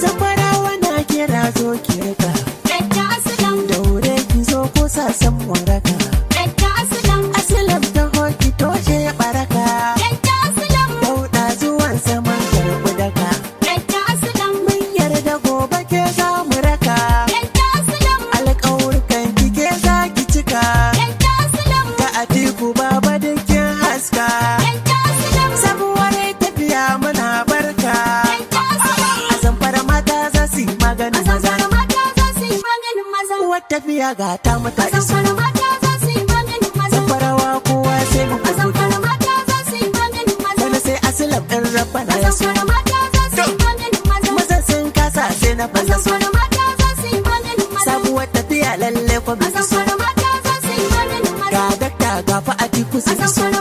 Zamfarawa na kira, zo ki raka. Dakta Aslam. Daure ki zo ko sasan waraka. Dakta Aslam. Aslam, taho ki toshe baraka. Dakta Aslam. Dauda zuwan saman karɓi daka. Dakta Aslam. Mun yarda gobe ke za mu raka. Dakta Aslam. Alƙawurkan ki ke za ki cika. Dakta Aslam. Ga Atiku Baba dukkin haska. Dakta Aslam. Sabuwar tafiya, muna barka. Dakta Aslam. A Zamfara mata za su yi maganin A maza. Zamfara mata za su yi maganin maza. Uwar tafiya ga ta A mata iso. Zamfara mata za su yi maganin maza. Zamfarawa kowa sai mu A fito. Zamfara mata za su yi maganin maza. Wani sai Aslam ɗin Rabbana A ya so. Zamfara mata za su yi maganin maza. Maza sun kasa sai na A fasa so. Zamfara mata za su yi maganin maza. Sabuwar tafiya, lalle kwa A mu iso. Zamfara mata za su yi maganin maza. Ga dakta, ga fa Atiku A sun iso. Zamfara